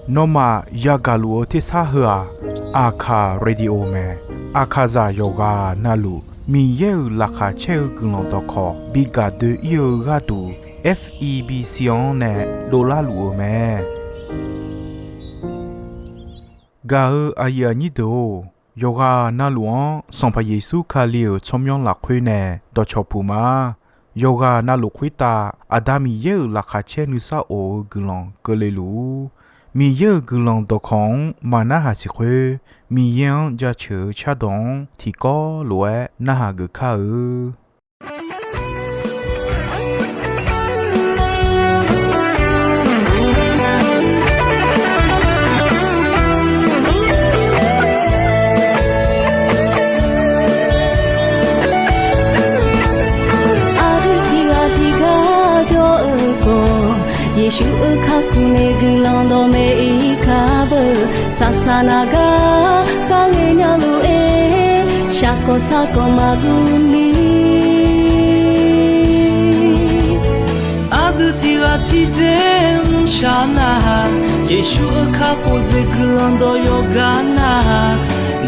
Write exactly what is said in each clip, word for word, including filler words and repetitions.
Nawmaf yagaq luf-eu tersar heu-aq, Aqkaq Radio mae. Aqkaqzaq yawqghaq navluf Miqyaer-euq laqkhaq caer-eu guiqlanq dawqkawq bi gaq doe-ir-eu gharduq, F E B C-anr nae dovlar luf-eu mae. Gaq-eu aqyuif aqnyir deuq-or, yawqghaq navluf-anr Sanqpaq Yeqsur Kali-euq tsawrmyanr lafkhoer nae dawqcawq puq ma. Yawqghaq navluf khoertav Aqda Miqyaer-euq laqkhaq caer nuisar of-eu guiqlanq keuvle luf-ur. Miqyaer-euq guiqlanq dawqkawq-anr maqnarhaq siq khoer, Miqyaer-anr jaceuq-eu cardawq-anr tiqkawv lof-aer narhaq geuf kar-eu. Aqdui tiqghaq tiqgar jawr-eu khawf, Yeqsur-euq kakhof nae guiqlanq dawqmaeq-ir kar beu. Saqsaq naq gar kharghae nya lof-aer, shaqkawq sarkawq maqguv ni. Aqdui tiqghaq tiqdzer mrshaq nar-aq, Yeqsur-euq kakhof dzaeq guiqlanq dawq yawqgar nar-aq,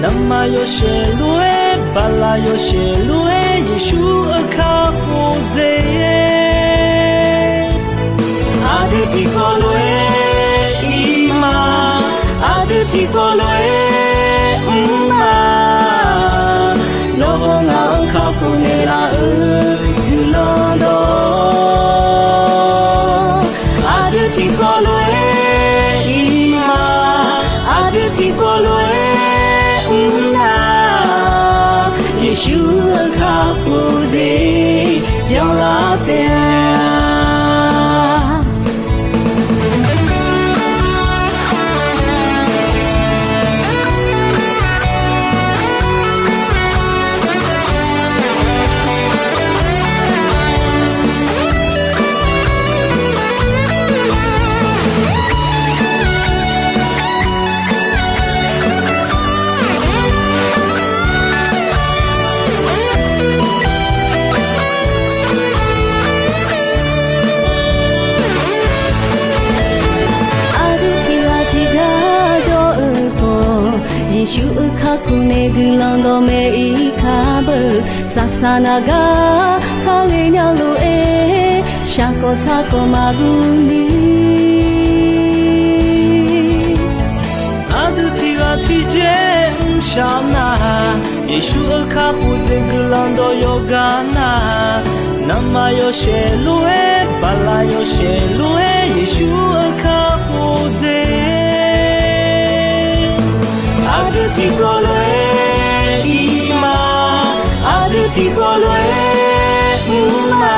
navmaqyawshaef lof-aer, baqlaq yawshaef lof-aer, Yeqsur-euq kakhof dzaeq. Aqdui tiqkawv lof-aer ir ma, aqdui tiqkawv lof-aer mr ma. Nawr hawr ngaq-anr kakhof naeqlaf-euq guiqlanq dawq. Aqdui tiqkawv lof-aer ir ma, aqdui tiqkawv lof-aer mr na. Yeqsur-euq kakhof dzaeq byanlar taef-a. Aqdui tiqghaq tiqgar jawr-eu khawf, Yeqsur-euq kakhof nae guiqlanq dawqmaeq-ir kar beu. Saqsaq naq gar kharghae nya lof-aer, shaqkawq sarkawq maqguv ni. Aqdui tiqghaq tiqdzer mrshaq nar-aq, Yeqsur-euq kakhof dzaeq guiqlanq dawq yawqgar nar-aq, navmaqyawshaef lof-aer, baqlaq yawshaef lof-aer, Yeqsur-euq kakhof dzaeq. Aqdui tiqkawv lof-aer ir ma, aqdui tiqkawv lof-aer mr ma.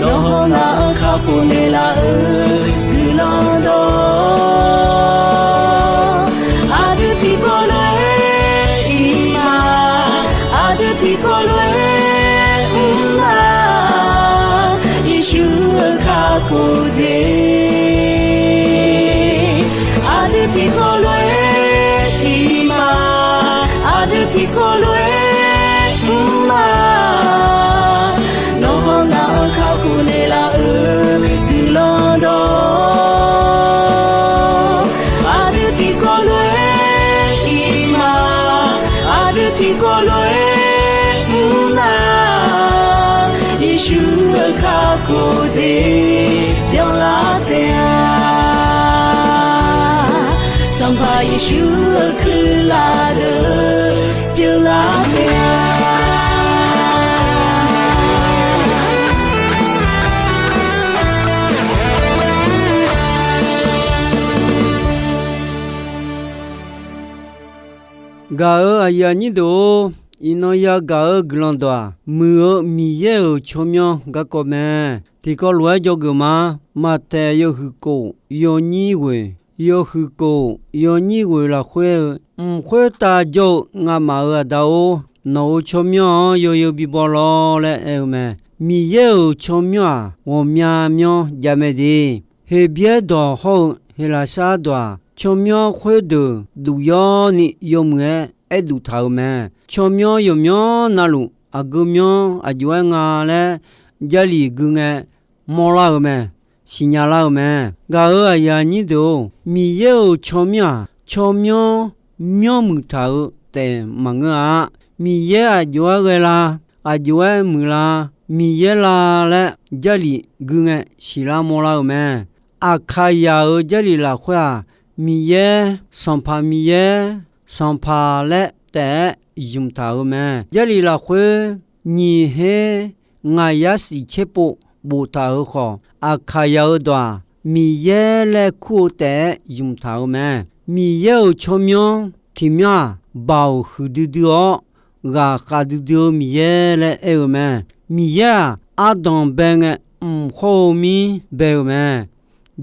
Nawr hawr ngaq-anr kakhof naeqlaf-euq guiqlanq dawq. Aqdui tiqkawv lof-aer ir ma, aqdui tiqkawv lof-aer mr ma. Yeqsur-euq kakhof dzaeq. Aqdui tiqkawv lof-aer ir ma, aqdui tiqkawv lof-aer mr ma. Nawr hawr ngaq-anr kakhof naeqlaf-euq guiqlanq dawq. Aqdui tiqkawv lof-aer ir ma, aqdui tiqkawv lof-aer mr na. Yeqsur-euq kakhof dzaeq byanlar taef-a. Sanqpaq Yeqsur-euq kuirlaf deuq byanlar taef-a. Gaq-euq aqyuif aqnyir deuq-or, iqnan yagaq-eu guiqlanq dawq-aq, muiq-eu Miqyaer-euq tsawrmyanr garkawv mae. Tiqkawv lof-aer dzawgeuf ma. Maqtaeq yawhuiq kof yawnyir ghoeq, yawhuiq kof yawnyir ghoeq lafkhoer-eu, mq khoertav jawr-eu ngamaf-euq Aqda-or, nawq-euq tsawrmyanr-anr yawzeu bi baw lawr laer aer-eu mae. Miqyaer-euq tsawrmyanr-aq, ghawqmya myanr jav mae de. Heqbyaer dawq hawr-eu Heqlaqsar dawq-aq, tsawrmyanr khoerdeuq duq yawr ni yawmuiq-aer aerduf taq-euq mae. Tsawrmyanr yawqmyanr navluf aqgeu myanr aqjox-aer nga laer Jarlif gui ngae mawrlar-euq mae. siqnya lar-eu mae. Gaq-euq aqyuif aqnyir deuq-or, Miqyaer-euq tsawrmyanr-aq, tsawrmyanr myanrmuiq taq-eu taef maqngeur-a. Miqyaer aqjox-aer ghae la, aqjox-aer muiq la, Miqyaer la laer Jarlif gui ngae siqlar mawrlar-eu mae. Aqkaqyaq-euq Jarlif lafkhoer-aq, Miqyaer, Sanqpaq Miqyaer, Sanqpaq laer taef-aer zmq taq-euq mae. Jarlif lafkhoer nyiq her ngaq yar siq tser pov boftaq-euq khawf, Aqkaqyaq-euq dawq-aq, Miqyaer laer kur-eu taef-aer zmq taq-euq mae. Miqyaer-euq tsawrmyanr tiqmyanr-aq, baoq huiqdui dui-awr, ghaqkhav duidui-eu Miqyaer laer aer-eu mae. Miqyaer-aq, ardanq bae ngae, mq khawr-eu mir bae-eu mae.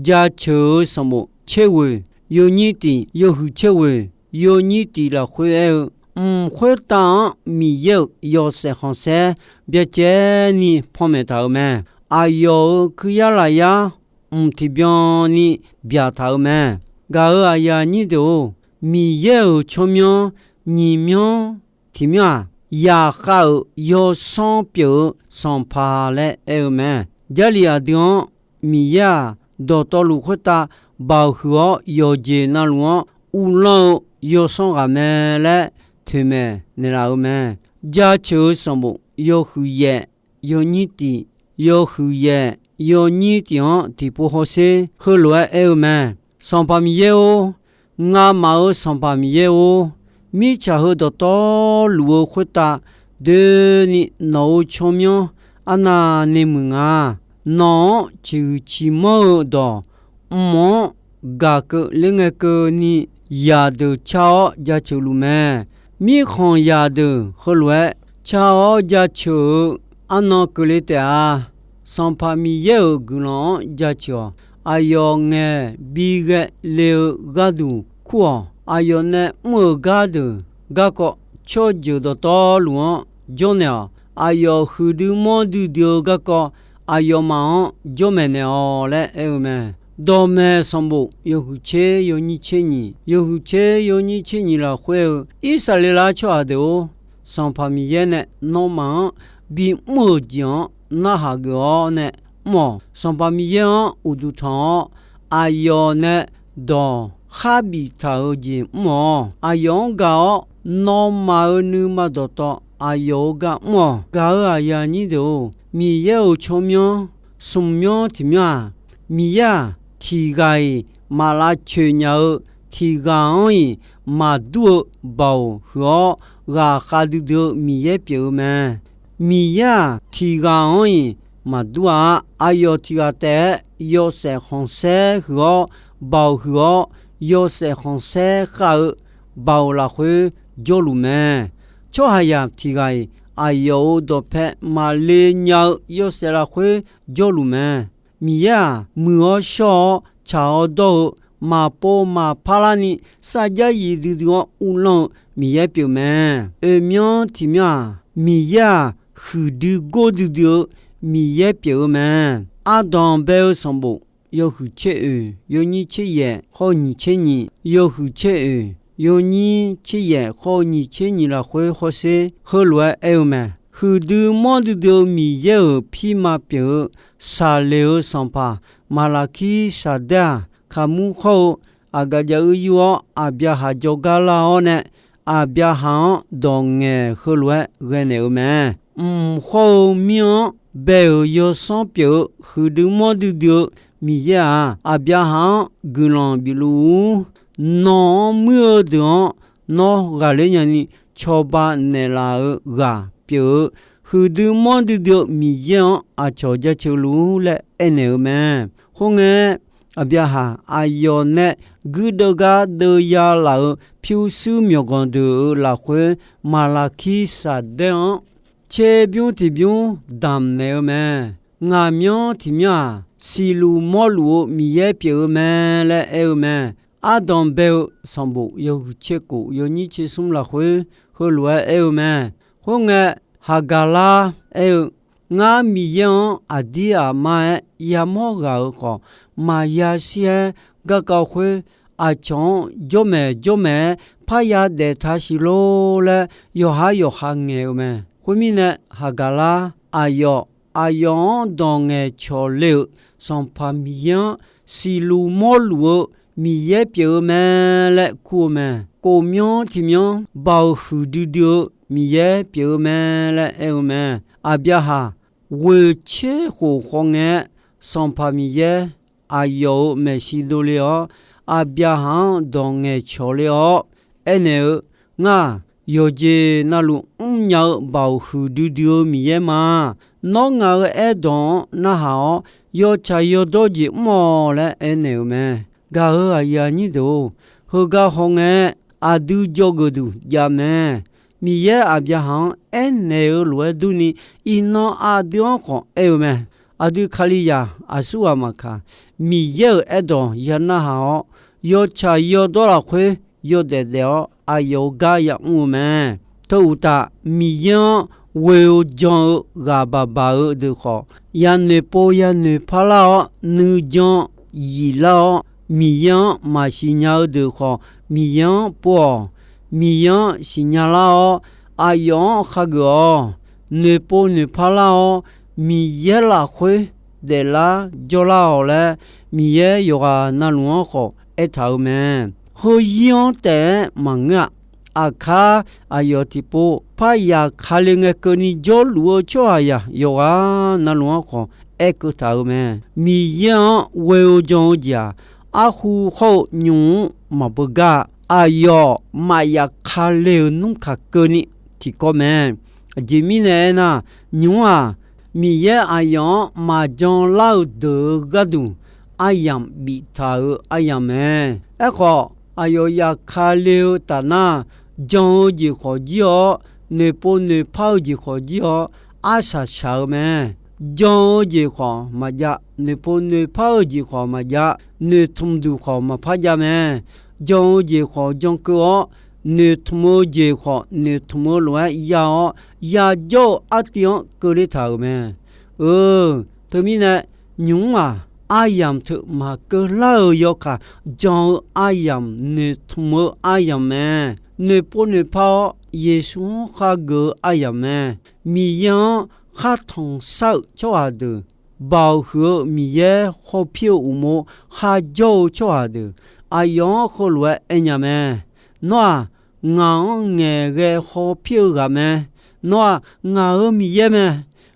Jaceuq-euq sanqbof tser ghoeq yawnyir tif, yawhuiq tser ghoeq yawnyir tif lafkhoer aer-eu, mq khoertav-anr Miqyaer-euq yawshaef khanqsaer byacaevni panmaeq taq-euq mae. Aqyawf-euq kuiryar lafyar mq tiqbyan ni byaqtaq-euq mae. Gaq-euq aqyuif aqnyir deuq-or, Miqyaer-euq tsawrmyanr nyiq myanr tiqmyanr-aq, yaqkhav-euq yawsanr pyeuf-eu Sanqpaq laer aer-eu mae. Jarlif aqdui-anr Miqyaer-aq, dawqtawvluf khoertav baoq huiq-awr, yawqjeq navluf-anr uvlanr-eu yawsanr ghaq mae laer toeqmaeq naeqlaf-eu mae. Jaceuq-eu sanqbof yawhuiq yaef yawnyir tif, yawhuiq yaef yawnyir tif-anr tiqpov hawsher heulof-aer aer-eu mae. Sanqpaq Miqyaer-or, ngamaf-euq Sanqpaq Miqyaer-or, mirtsaq heu dawqtawvluf-eu khoertav doeni nawq-euq tsawrmyanr arnavni muiq nga. Nawq-anr ciqhuiq ciqmanr-eu dawq, mq-anr gaq keuv ler ngae keuvni zaqdeuq car-awr jaceuq luf mae. Mirkhanq zaqdeuq heulof-aer car-awr jaceuq-eu arnan keuvle taef-a. Sanqpaq Miqyaer-euq guiqlanq-anr jaceuq-awq. Aqyawf ngaeq bi ghae le-eu gharduq kur-awq. Aqyawf nae mr-euq gardeuq garkawv tsawrjeuq dawqtawvluf-anr jawrnaeq-awq. Aqyawf huiqdui manrdui dui-eu garkawv aqyawfmaf-anr jawrmaeq naeq-awq laer aer-eu mae. Dawqmaeq sanqbof yawhuiq tser yawnyir tser nyiq, yawhuiq tser yawnyir tser nyiq lafkhoer-eu, Irsaqleqlav tsawrhaq deuq-or, Sanqpaq Miqyaer nae nawmaf-anr bimr-euq jeq-anr narhaq geuf-awr nae mr-awq. Sanqpaq Miqyaer-anr uqduq tanq-awr, aqyawf nae dawq kharbif taq-euq jeq mr-awq. Aqyawf-anr gaq-awr, nawmaf-euq nuima dawqtawv aqyawf-euq gar mr-awq. Gaq-euq aqyuif aqnyir deuq-or, Miqyaer-euq tsawrmyanr smq myanr tiqmyanr-aq, Miqyaer-aq, tiq ghaq-iq maq lavcoeq nya-eu, tiq ghaq-anr-iq maqdur-eu baoq huiq-awr, ghaqkhav duidui-eu Miqyaer pyeuf-eu mae. Miqyaer-aq, tiq ghaq-anr-iq maqdur-a. Aqyawf tiq ghaq taef-aer yawshaef khanqsaer huiq-awr, baoq huiq-awr, yawshaef khanqsaer khav-eu baoq lafkhoer jawrluf mae. Tsawrhaqzaq tiq ghaq-iq aqyawf-euq dawqpae maqle nya-eu yawshaef lafkhoer jawrluf mae. Miqyaer-aq, muiq-awr shawr-awr tsaq-awr dawr-eu, maqpov maqpar larni sarjax zif duidui-awr uvlanr-eu Miqyaer pyeuf mae. Oeq myanr tiq myanr-aq, Miqyaer-aq, huiqdui gor duidui-eu Miqyaer pyeuf-eu mae. Ardanq bae-eu sanqbof yawhuiq tser oeq yawnyir tser yaef khawr-eu nyiq tser nyiq, yawhuiq tser oeq yawnyir tser yaef khawr-eu nyiq tser nyiq lafkhoer hawsher heulof-aer aer-eu mae. Huiqdui manrdui dui-eu Miqyaer-euq pirma pyeuf-eu saqleq-eu sanqpaq Maqlaqkir Saqdaer-aq, kaqmur khawr-eu Aqgaf jav uir yur-awr, Aqbyaqhaq jawrgar lar-awr nae, Aqbyaqhaq-anr dawq ngaeq heulof-aer ghae naeq-eu mae. Mq khawr-eu mir-anr bae-euq yawsanr pyeuf-eu huiqdui manrdui dui-eu Miqyaer-aq, Aqbyaqhaq-anr guiqlanq bifluf-ur. Nawq-anr muir-eu deuq-anr nawr ghaqler nyani cawba naeqlaf-eu ghaq pyeuf-eu, huiqdui manrdui dui-eu Miqyaer-anr aqcawq jaceuq luf-ur laer aernaeq-eu mae. Khoerngae, Aqbyaqhaq aqyawf nae guirdeuv gar deuv ya laf-euq pyurshuir myawqganq deuq-euq lafkhoer, Maqlaqkir Saqdaer-anr tserbymr tiqbymr damq naeq-eu mae. Ngaq myanr tiq myanr-aq, siqluf mawrluf-eu Miqyaer pyeuf-eu mae laer aer-eu mae. Ardanq bae-eu sanqbof yawhuiq tser kof yawnyir tser smr lafkhoer heulof-aer aer-eu mae. Khoerngae, Haqgaqlar aer-eu, Ngar Miqyaer-anr aqdir aqmar-aer yamawr ghaq-euq khawf, maqya shir-aer garkawv khoer aqcawq-anr jawrmaeq jawrmaeq-aer parya daef taq siq lor laer yawqhar yawqha ngaeq-eu mae. Khoermirnae, Haqgaqlar aqyawf aqyawf-anr dawq ngaeqcawq le-euq Sanqpaq Miqyaer-anr siqluf mawrluf-eu Miqyaer pyeuf-eu mae laer kur-eu mae. Khofmyanr tiqmyanr baoq huiqdui dui-eu Miqyaer pyeuf-eu mae laer aer-eu mae. Aqbyaqhaq ghoeq tser khof khawf ngae-aer, Sanqpaq Miqyaer aqyawf-euq maeqshi dovle-awr, Aqbyaqhaq-anr dawq ngaeqcawq le-awr aernaeq-eu, Ngar-aq, yawqjeq navluf mrnya-eu baoq huiqdui dui-eu Miqyaer ma. Nawr ngaq-euq aerdawq-anr narhaq-awr, yawtsaq yawdawr jeq mr-awq laer aernaeq-eu mae. Gaq-euq aqyuif aqnyir deuq-or, heugar hawngae aqdui dzawgeuf duq jav mae. Miqyaer Aqbyaqhaq-anr aernaeq-eu lof-aer durni, iqnan aqdui-anr khawf aer-eu mae. Aqdui Kalizaq aqsurghaq maqkaq, Miqyaer-euq aerdawq ya narhaq-awr, yawtsaq yawdawr lafkhoer yawdaef daef-awr, aqyawf-euq gar yamr-eu mae. Teu uqtaf, Miqyaer-anr ghoe-eu jan-eu ghaq baqbaq-eu deuq khawf, yanoeq pov yanoeq parlar-awr, nuijan yiflar-awr, Miqyaer-anr maqsiq nya-eu deuq khawf, Miqyaer-anr pov-awq. Miqyaer-anr siqnya lar-awr, aqyawf-anr khageuf-awq. Noeqpov noeqpar lar-awr, Miqyaer lafkhoer daeflar jawrlar-awq laer, Miqyaer yawqghaq navluf-anr khawf aertaq-euq mae. Heuzir-anr taef-aer maqngeur-aq, aqkar aqyawf tiqpov parya kale ngae keuvni jawrluf-eu tsawrhaqzaq yawqghaq navluf-anr khawf aerkeuv taq-euq mae. Miqyaer-anr ghoe-eu jan-eu jeq-aq, arhu hawr-eu nymq-mr maqbeugar-a. Aqyawf maqya kale-euq nmr kaq keuvni tiqkawv mae. Aqjeq mirnae aernar, nymq-mr-aq, Miqyaer aqyawf-anr maqjan lar-eu deuq-euq gharduq aryamq biftaq-euq aryamq mae. Aerkhawf, aqyawf ya kale-eu tafnar, jan-eu jeq khawf jir-awr, noeqpov noeqpar-eu jeq khawf jir-awr, arsaq shaq-eu mae. Jan-eu jeq khawf maqjav, noeqpov noeqpar-eu jeq khawf maqjav, noeqtmq duq khawf maqpar jav mae. Jan-eu jeq khawf jan keuv-awr, noeqtmq-eu jeq khawf noeqtmq-eu lof-aer ya-awr, yajawr-eu artiv-anr keuvle taq-euq mae. Eu, teumirnae, nymq-mr-aq, aryamq teu maqkeuv lar-euq yawkaq, jan-eu aryamq, noeqtmq-eu aryamq mae. Noeqpov noeqpar-awr, Yeqsur-anr khageuf-eu aryamq mae. Miqyaer-anr khartanq shar-euq tsawrhaq deuq, baoq huiq-eu Miqyaer khawpir-eu uqmov kharjawr-eu tsawrhaq deuq, aqyawf-anr heulof-aer aernya mae. Nawr-aq, ngaq-anr ngaeqghae khawpir-eu ghaq mae. Nawr-aq, ngaq-euq Miqyaer mae.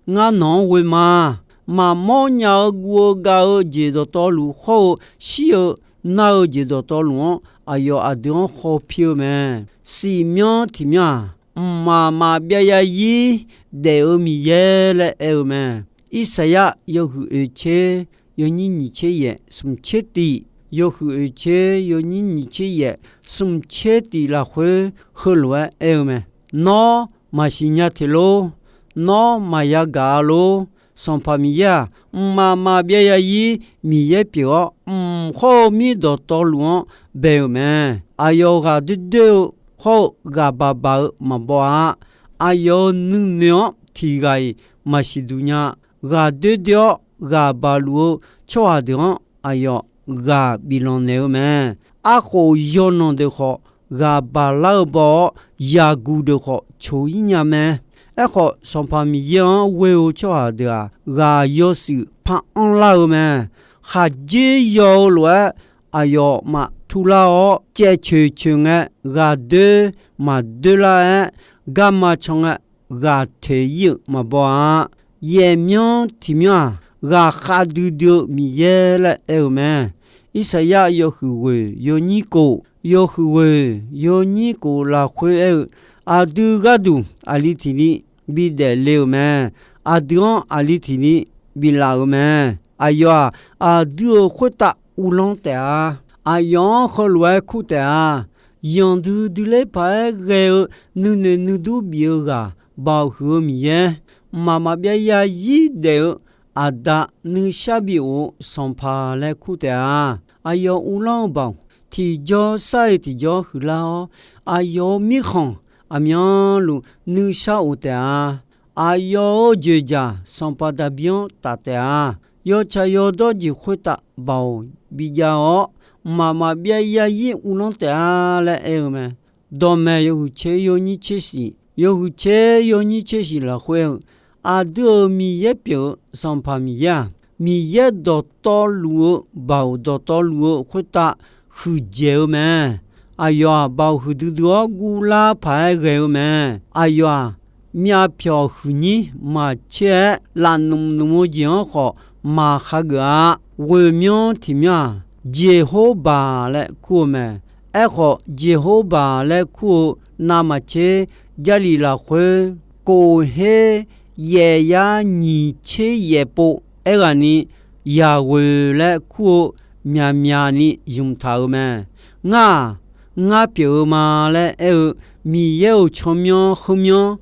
Ngar nawq-anr ghoe ma. Maqmawr nya-eu guv-eu gav-eu jeq dawqtawvluf hawr-eu shir-eu nar-eu jeq dawqtawvluf-anr aqyawf aqdui-anr khawpir-eu mae. Shifmyanr tiqmyanr-aq, mqmaq maqbyav yarzir daef-eu Miqyaer laer aer-eu mae. Irsaqyar yawhuiq oeq tser yawnyir nyiq tser yaef smq tser tiq, yawhuiq oeq tser yawnyir nyiq tser yaef smq tser tiq lafkhoer heulof-aer aer-eu mae. Nawr maqsiq nya teq lor. Nawr maqya gaq-a lor. Sanqpaq Miqyaer-aq, mqmaq maqbyav yarzir Miqyaer pyeuf-awr, mq hawr-eu mir dawqtawvluf-anr bae-euq mae. Aqyawf ghaq doer doer-eu hawr-eu ghaq baq baq-eu maqbaw-a. Aqyawf-euq nuinoeq-anr tiq ghaq-iq maqsiq duq nya. Ghaq doer doer-awr ghaq baq luf-eu tsawrhaq deuq-anr aqyawf ghaq bif lanq naeq-eu mae. Arkhof yawnanq deuq khawf, ghaq baq lar-eu baw-awr, yaqguq deuq khawf coq-ir nya mae. Aerkhawf, Sanqpaq Miqyaer-anr ghoe-eu tsawrhaq deuq-aq, ghaq yawshuif par anrlar-eu mae. Khaqdzer yaw-eu lof-aer aqyawfmaf turlar-awr, caevcoeq coeq ngae, ghaq doer maq doer lar-aer, garma can ngae, ghaq toeq-ir-euq maqbaw-a. Yaefmyanr tiqmyanr-aq, ghaqkhav duidui-eu Miqyaer laer aer-eu mae. Irsaqyar yawhuiq ghoeq yawnyir kof, yawhuiq ghoeq yawnyir kof lafkhoer aer-eu, aqdui gharduq aqli tiq li bidaef le-euq mae. Aqdui-anr aqli tiq li bilaf-euq mae. Aqyawf-aq, aqdui-euq khoertav uvlanr taef-a. Aqyawf-anr heulof-aer kur taef-a. Yanqdui dui ler paq-aer ghae-eu nuinoeq nuidur bif-eu ghaq, Baoq huiq-eu Miqyaer, mqmaq maqbyav yarzir daef-eu Aqda, nuishar bi of-eu Sanqpaq laer kur taef-a. Aqyawf uvlanr-eu baoq tiqjawr sar-iq tiqjawr huiqlar-awr, aqyawf-euq mirkhanq aqmyanluf nuishar of taef-a. Aqyawf-euq joeqjaq Sanqpaq Daqbir-anr taf taef-a. Yawtsaq yawdawr jeq khoertav baoq bijav-awr, mqmaq maqbyav yarzir uvlanr taef-a laer aer-eu mae. Dawqmaeq yawhuiq tser yawnyir tser shif, yawhuiq tser yawnyir tser shif lafkhoer-eu, Aqdui-euq Miqyaer pyeuf-eu Sanqpaq Miqyaer-aq, Miqyaer dawqtawvluf-eu, baoq dawqtawvluf-eu khoertav huiqdzaeq-eu mae. Aqyawf-aq, baoq huiqdui dui-awr guvlar paq-aer ghae-eu mae. Aqyawf-aq, myav pyawq huiqnyir maqtser-aer, lafnmq nmq-eu jeq-anr khawf maqkhageuf-a. Ghoeqmyanr tiqmyanr-aq, Jeqhorbaq laer kur-eu mae. Aerkhawf, Jeqhorbaq laer kur-eu navmaqtser Jarlif lafkhoer kof her yaef yar nyiq tser yaef pov aerghaqni, Yaqghoeq laer kur-eu myaqmyaqni ymq taq-euq mae. Ngar-aq, ngar pyeuf-eu ma laer aer-eu Miqyaer-euq tsawrmyanr khoermyanr,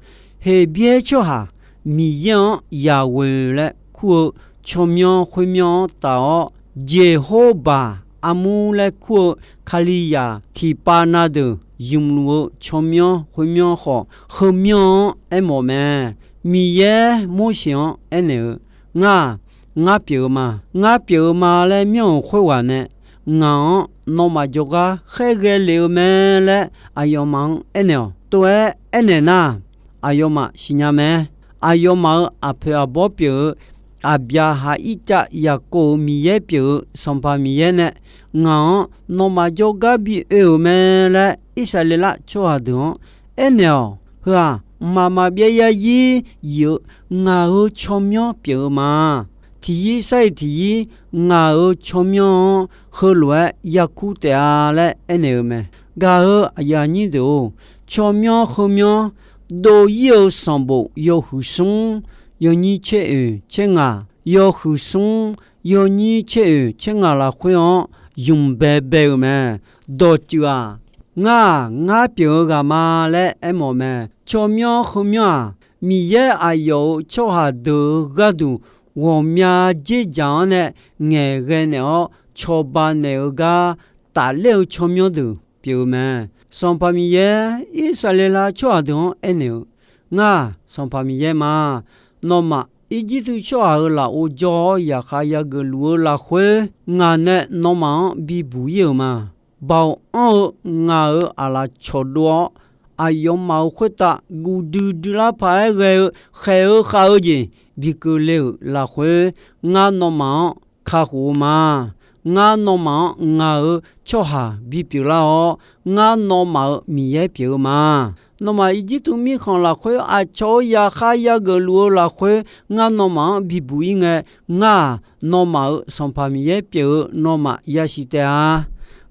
Heqbyaer tsawrhaq Miqyaer-anr Yaqghoeq laer kur-eu tsawrmyanr khoermyanr-anr taf-awr, Jeqhorbaq armur laer kur-eu Kalizaq tiqpav na deuq ymqluf-eu tsawrmyanr khoermyanr khawf, heumyanr-anr aermawf mae. Miqyaer Morseq-anr aernaeq-eu, Ngar-aq, ngar pyeuf-eu ma. Ngar pyeuf-eu ma laer myanr-euq khoerghaq nae, ngaq-anr nawmaf jawrgar khaerghae lef-eu mae laer aqyawfmaf-anr aernaeq-awq. Tov-aer aernaeq nar, aqyawfmaf siqnya mae. Aqyawfmaf-euq aqpoeq aqbawr pyeuf-eu Aqbyaqhaq, Irtsav, Yaqkov-euq Miqyaer pyeuf-eu Sanqpaq Miqyaer nae ngaq-anr nawmaf jawrgar bi oe-euq mae laer Irsaqleqlav tsawrhaq deuq-anr aernaeq-awq. Heu-aq, mqmaq maqbyav yarzir yif-eu ngaq-euq tsawrmyanr pyeuf-eu ma. Tiqyir sar-iq tiqyir ngaq-euq tsawrmyanr-anr heulof-aer yarkur taef-a laer aernaeq-eu mae. Gaq-euq aqyuif aqnyir deuq-or, tsawrmyanr heumyanr dov-ir-eu sanqbof yawhuiq smr yawnyir tser oeq tser ngaq, yawhuiq smr yawnyir tser oeq tser ngaq lafkhoer-anr ymq baebae-euq mae. Dawqtsuif-aq, Ngar-aq, ngar pyeuf-eu ghaq ma laer aermawf mae. Tsawrmyanr heumyanr-aq, Miqyaer aqyawf-euq tsawrhaq deuq-euq gharduq ghawqmya dzerdzaq-anr nae ngaeqghae naeq-awr cawba naeq-eu gar tafler-eu tsawrmyanr deuq pyeuf-eu mae. Sanqpaq Miqyaer Irsaqleqlav tsawrhaq deuq-anr aernaeq-eu, Ngar-aq, Sanqpaq Miqyaer ma. Nawmaf Irjirtuv tsawrhaq-euq lafov jawr-awr yaqkhav yageuf luf-eu lafkhoer, ngaq nae nawmaf-anr bibuq-ir-euq ma. Baoq anr-eu ngaq-euq aqlaf cawqdov-awr, aqyawfmaf-euq khoertav guv duidui lar paq-aer ghae-eu khaeq-eu khav-eu jeq bi keuvle-euq lafkhoer, ngar nawmaf-anr kakhof-eu ma. Ngar nawmaf-anr ngaq-euq tsawrhaq bipyeuf lar-awr, ngar nawmaf-euq Miqyaer pyeuf-eu ma. Nawmaf Irjirtuv mirkhanq lafkhoer aqcawq-euq yaqkhav yageuf luf-eu lafkhoer, ngar nawmaf-anr bibuq-ir ngae, ngar-aq, nawmaf-euq Sanqpaq Miqyaer pyeuf-eu nawmaf yasiq taef-a.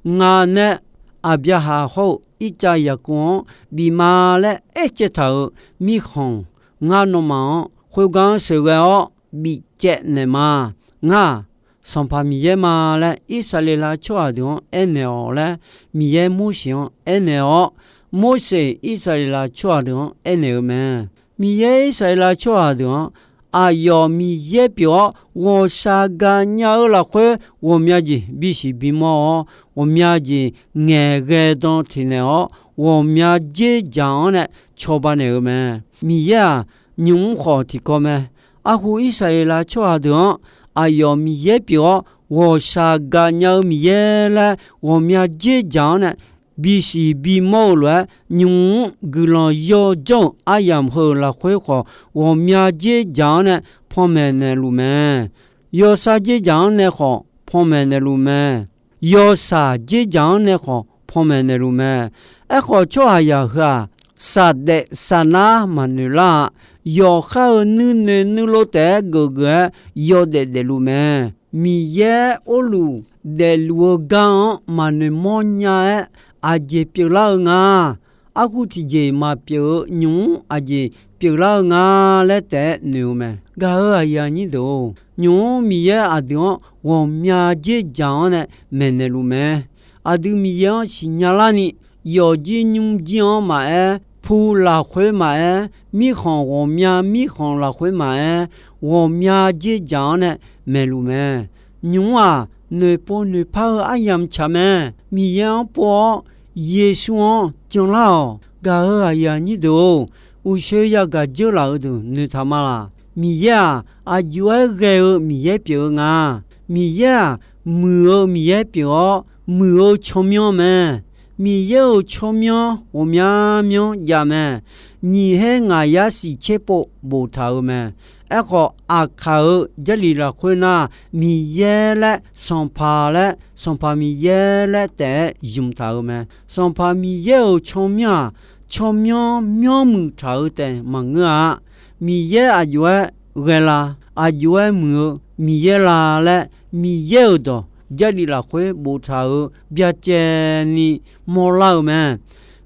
Ngaq nae Aqbyaqhaq hawr-eu Irtsav Yaqkov-anr bif ma laer aercaev taq-euq mirkhanq, ngar nawmaf-anr khoergar-anr sheuqghae-awr bifcaev naeqma. Ngar-aq, Sanqpaq Miqyaer ma laer Irsaqleqlav tsawrhaq deuq-anr aernaeq-awq laer Miqyaer Morseq-anr aernaeq-awr, Morseq Irsaqleqlav tsawrhaq deuq-anr aernaeq-eu mae. Miqyaer Irsaqleqlav tsawrhaq deuq-anr, aqyawf Miqyaer pyeuf-awr ghawqshaq gaqnya-eu lafkhoer ghawqmya jeq bisiq bimawr-awr, ghawqmya jeq ngaeqghae dan teqnaeq-awr, ghawqmya dzerdzaq-anr nae cawba naeq-eu mae. Miqyaer-aq, nymq-mr khawf tiqkawv mae. Arhu Irsaqleqlav tsawrhaq deuq-anr, aqyawf Miqyaer pyeuf-awr ghawqshaq gaqnya-eu Miqyaer laer ghawqmya dzerdzaq-anr nae bisiq bimawr-eu lof-aer, nymq-mr guiqlanq yawdzanr-euq aryamq heu-euq lafkhoer khawf, ghawqmya dzerdzaq-anr nae panmaeq naeqluf mae. Yawshar dzerdzaq-anr nae khawf panmaeq naeqluf mae. Yawshaq dzerdzaq-anr nae khawf panmaeq naeqluf mae. Aerkhawf, tsawrhaqzaq heu-aq, saqdaef saqnar maqnoeq lar-a. Yawqhar-eu nuinoeq nuilov taef-aer geufgeuf-aer yawdaef daefluf mae. Miqyaer orluf daefluf-eu gar-anr maqnoeq mawrnya-aer, aqjeq pyeuflar-eu nga. Arhu tiqjeq maqpyeuf-eu nymq-mr aqjeq pyeuflar-eu nga laer taef-aer noeq-eu mae. Gaq-euq aqyuif aqnyir deuq-or, nymq-mr Miqyaer aqdui-anr ghawqmya dzerdzaq-anr nae maeqnaeq luf mae. Aqdui Miqyaer-anr siqnya larni, yawqjir nymrjir-anr maqaer, pu lafkhoer maqaer, mirkhanq ghawqmya mirkhanq lafkhoer maqaer, ghawqmya dzerdzaq-anr nae maeqluf mae. Nymq-mr-aq, noeqpov noeqpar-eu aryamq tsaq mae. Miqyaer-anr pov-awr, Yeqsur-anr janlar-awq. Gaq-euq aqyuif aqnyir deuq-or, uqshoe yagaq dzeurlaf-eu deuq noeqtaq ma laq. Miqyaer-aq, aqjox-aer ghae-eu Miqyaer pyeuf-eu nga. Miqyaer-aq, muiq-eu Miqyaer pyeuf-awr, muiq-eu tsawrmyanr mae. Miqyaer-euq tsawrmyanr ghawqmya myanr jav mae. Nyiq her ngaq yar siq tser pov boftaq-euq mae. Aerkhawf, aqkaq-euq Jarlif lafkhoer nar, Miqyaer laer, Sanqpaq laer, Sanqpaq Miqyaer laer taef-aer zmq taq-euq mae. Sanqpaq Miqyaer-euq tsawrmyanr-aq, tsawrmyanr myanrmuiq taq-eu taef maqngeur-a. Miqyaer aqjox-aer ghae la? Aqjox-aer muiq-eu Miqyaer la laer, Miqyaer-euq dawq Jarlif lafkhoer boftaq-euq byacaevni mawrlar-euq mae.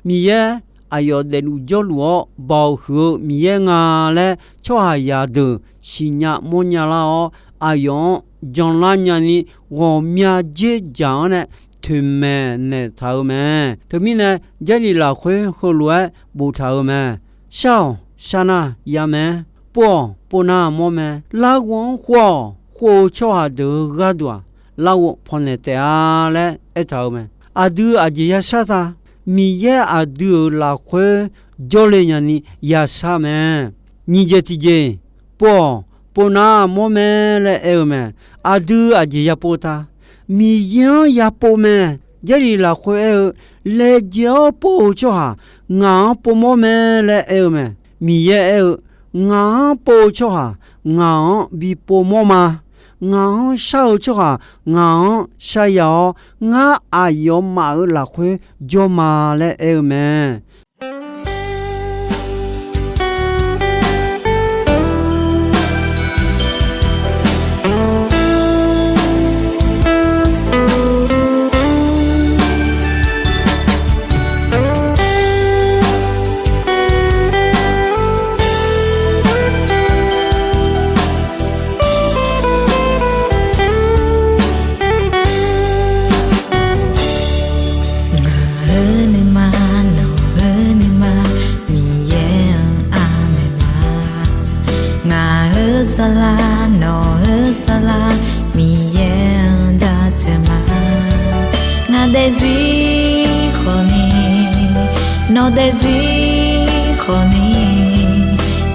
Miqyaer aqyawf daefluf jawrluf-awr baoq huiq-eu Miqyaer nga laer tsawrhaqzaq deuq siqnya mawrnya lar-awr, aqyawf-anr janlar nyani ghawqmya dzerdzaq-anr nae toeqmaeq naeqtaq-euq mae. Teumirnae, Jarlif lafkhoer heulof-aer boftaq-euq mae. Shar-awq, shar nar, ya mae. Pov-awq, pov nar, mawr mae. Larghov-anr khov-awq, khov-eu tsawrhaq deuq-euq gharduq-aq, larghov pawnaeq taef-a laer aertaq-euq mae. Aqdui aqjeq yashar ta? Miqyaer aqdui-euq lafkhoer jawrle nyani yashar mae. Nyiq jeq tiqjeq, pov-awq, pov nar, mawr mae laer aer-eu mae. Aqdui aqjeq yapov ta? Miqyaer-anr yapov mae. Jarlif lafkhoer aer-eu, laejae-awr pov-eu tsawrhaq ngaq-anr povmawr mae laer aer-eu mae. Miqyaer aer-eu, ngaq-anr pov-eu tsawrhaq ngaq-anr bi povmawr ma. Ngaq-anr shar-eu tsawrhaq ngaq-anr sharya-awr, ngar aqyawfmaf-euq lafkhoer jawr ma laer aer-eu mae. Ngaq-euq nuima, nawq-euq nuima, Miqyaer-anr aqmaeq ma. Ngaq-euq saflar, nawq-euq saflar, Miqyaer-anr jaceuq ma. Ngaq daefzir khawfni, nawq daefzir khawfni,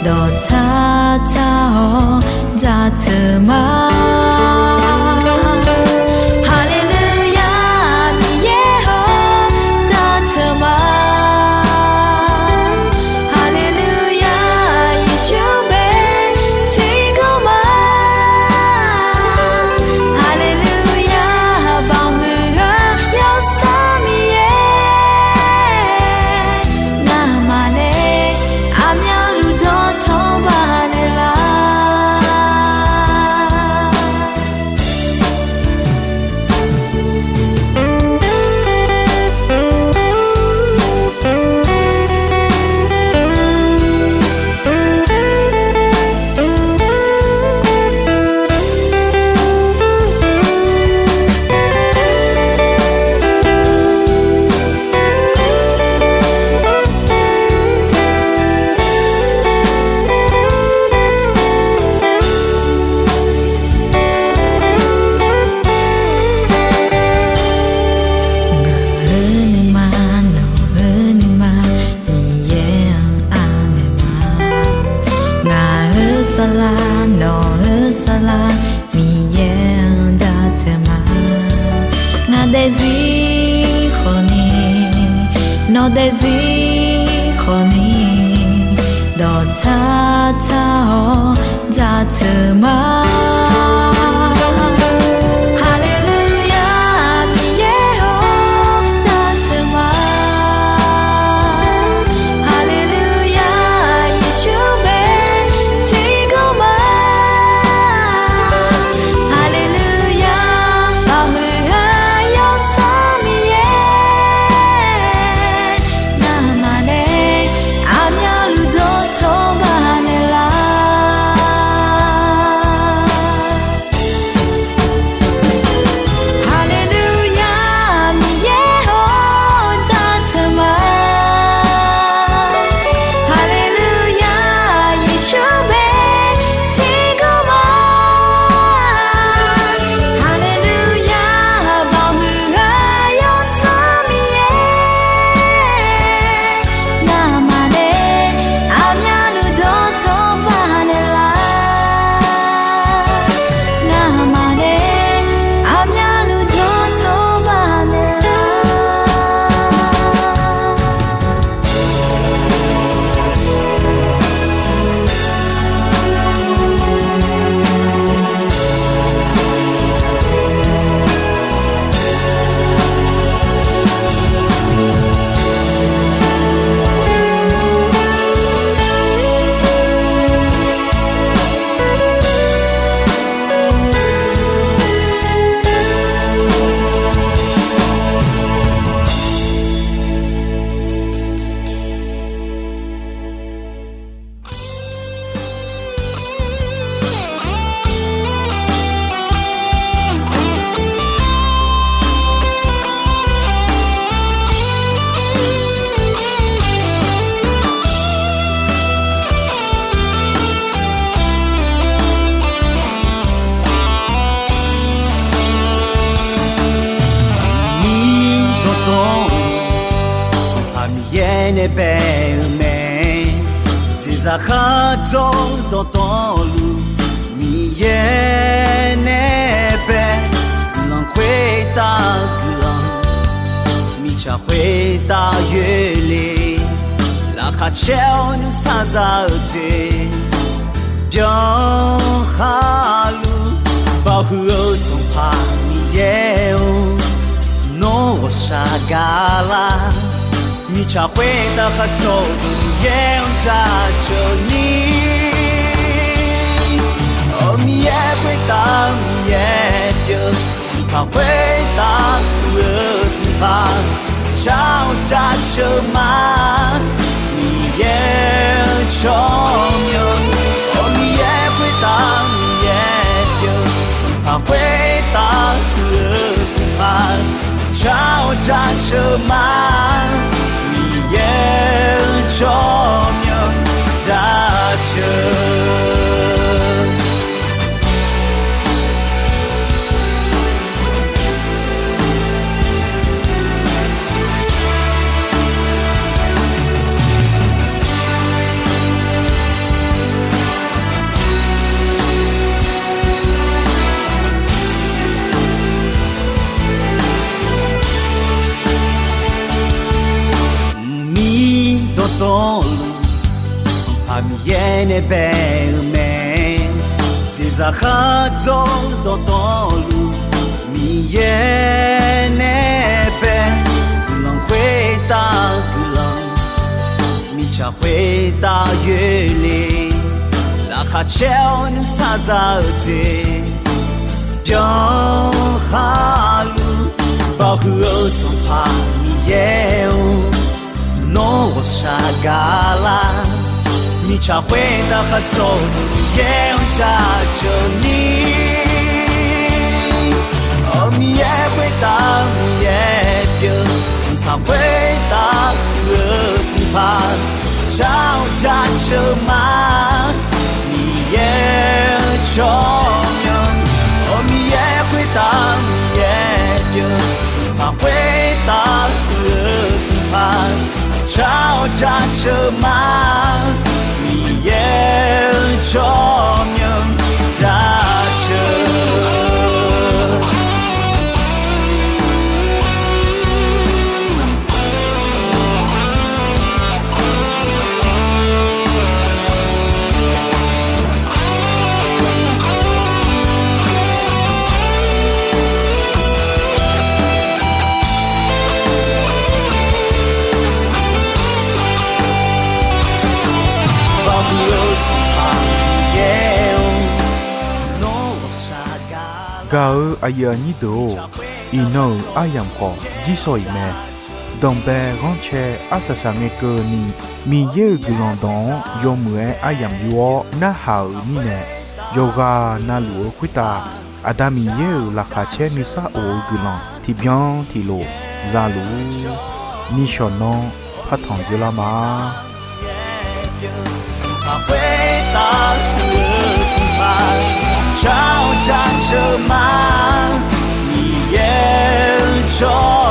dawqtsar tsar-awr jaceuq ma. Haleluya, Miqyaer-anr jaceuq ma. Haleluya, Yeqsur bae tiqkawv ma. Haleluya, baoq huiq-eu Yawsanr Miqyaer, ngamaf nae aqmyanluf dawqtawq banaeq lar. Ngaq-euq nuima, nawq-euq nuima, Miqyaer-anr aqmaeq ma. Ngaq-euq saflar, nawq-euq saflar, Miqyaer-anr jaceuq ma. Ngaq daefzir khawfni, nawq daefzir khawfni, dawqtsar tsar-awr jaceuq ma. Haleluya, Miqyaer-or, jaceuq ma. Haleluya, Yeqsur bae tiqkawv ma. Haleluya, baoq huiq-eu Yawsanr Miqyaer, ngamaf nae aqmyanluf dawqtawq banaeq lar. nae bae-eu mae. Jeqzaq khardzawr dawqtawvluf, Miqyaer nae bae. Guiqlanq khoertav guiqlanq, mirtsaq khoertav yoerle. Laqkhaq caer-awr nuisar za-eu jeq, byanlar luf. Bawhuiq-eu Sanqpaq Miqyaer-or, nawr ghawqshaq gaqlar. Mirtsaq khoertav khardzawr-eu deuq Miqyaer-anr jaceuq ni. Awq, Miqyaer khoertav Miqyaer pyeuf, Sanqpaq khoertav muiq-eu Sanqpaq, car-awr jaceuq ma. Miqyaer-eu tsawrmyanr, awq, Miqyaer khoertav Miqyaer pyeuf, Sanqpaq khoertav muiq-eu Sanqpaq, car-awr jaceuq ma. Miqyaer-eu tsawrmyanr jaceuq. Mqmir dawqtawvluf, Sanqpaq Miqyaer nae bae-eu mae. Jeqzaq khardzawr dawqtawvluf, Miqyaer nae bae. Guiqlanq khoertav guiqlanq, mirtsaq khoertav yoerle. Laqkhaq caer-awr nuisar za-eu jeq, byanlar luf. Bawhuiq-eu Sanqpaq Miqyaer-or, nawr ghawqshaq gaqlar. Mirtsaq khoertav khardzawr-eu deuq Miqyaer-anr jaceuq ni. Awq, Miqyaer khoertav Miqyaer pyeuf, Sanqpaq khoertav muiq-eu Sanqpaq, car-awr jaceuq ma. Miqyaer-eu tsawrmyanr, awq, Miqyaer khoertav Miqyaer pyeuf, Sanqpaq khoertav muiq-eu Sanqpaq, car-awr jaceuq ma. Miqyaer-eu tsawrmyanr jaceuq. Gaq-eu aqyuif aqnyir deuq-or, iqnan-euq aryamq khawf jirsawq iq mae. Danqbae ghanrcae arsaq saqngae keuvni, Miqyaer-euq guiqlanq dawq-anr yawmuiq-aer aryamq yur-awr narhaq-euq mirnae, yawqghaq navluf-eu khoertav, Aqda Miqyaer-euq laqkhaq caer nuisar of-eu guiqlanq tiqbyan tiqlof za luf-ur. Nishawq nan partanq dzeurlar ma. Sanqpaq khoertav muiq-eu Sanqpaq, car-awr jaceuq ma. Miqyaer-eu tsawr